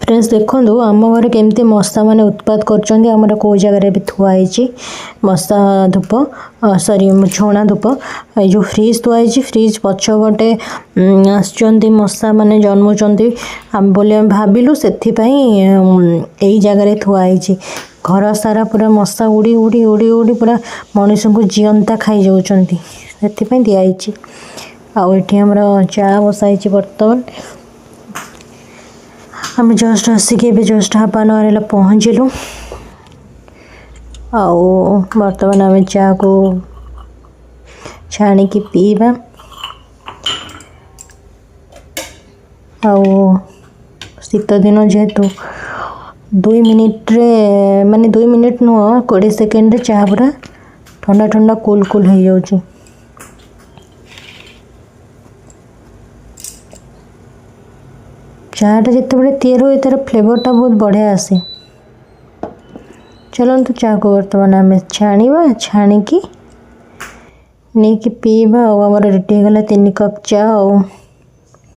Friends, ଦେଖନ୍ତୁ ଆମ ଘରେ କେମିତି ମଶାମାନେ ଉତ୍ପାତ କରୁଛନ୍ତି। ଆମର କେଉଁ ଜାଗାରେ ବି ଥୁଆ ହେଇଛି ମଶା ଧୂପ, ସରି, ଝୁଣା ଧୂପ। ଏଇ ଯେଉଁ ଫ୍ରିଜ୍ ଥୁଆ ହେଇଛି, ଫ୍ରିଜ୍ ପଛପଟେ ଆସୁଛନ୍ତି ମଶାମାନେ, ଜନ୍ମୁଛନ୍ତି ବୋଲି ଆମେ ଭାବିଲୁ, ସେଥିପାଇଁ ଏଇ ଜାଗାରେ ଥୁଆ ହେଇଛି। ଘର ସାରା ପୁରା ମଶା ଉଡ଼ି ଉଡ଼ି ଉଡ଼ି ଉଡ଼ି ପୁରା ମଣିଷଙ୍କୁ ଜିଅନ୍ତା ଖାଇଯାଉଛନ୍ତି, ସେଥିପାଇଁ ଦିଆହେଇଛି। ଆଉ ଏଠି ଆମର ଚା ବସା ହେଇଛି। ବର୍ତ୍ତମାନ ଆମେ ଜଷ୍ଟ ଆସିକି ଏବେ ଜଷ୍ଟ ହାଫ୍ ଆନ୍ ଆୱାର ହେଲା ପହଞ୍ଚିଲୁ। ଆଉ ବର୍ତ୍ତମାନ ଆମେ ଚାକୁ ଛାଣିକି ପିଇବା। ଆଉ ଶୀତ ଦିନ ଯେହେତୁ, 2 ମିନିଟ୍ରେ, ମାନେ 2 ମିନିଟ୍ ନୁହଁ, 20 ସେକେଣ୍ଡରେ ଚା ପୁରା ଥଣ୍ଡା ଥଣ୍ଡା କୁଲ୍ କୁଲ୍ ହେଇଯାଉଛି। ଚାଟା ଯେତେବେଳେ ତିଆରି ହୁଏ, ତା'ର ଫ୍ଲେଭରଟା ବହୁତ ବଢ଼ିଆ ଆସେ। ଚାଲନ୍ତୁ, ଚାକୁ ବର୍ତ୍ତମାନ ଆମେ ଛାଣିବା, ଛାଣିକି ନେଇକି ପିଇବା। ଆଉ ଆମର ରେଡ଼ି ହେଇଗଲା 3 କପ୍ ଚା। ଆଉ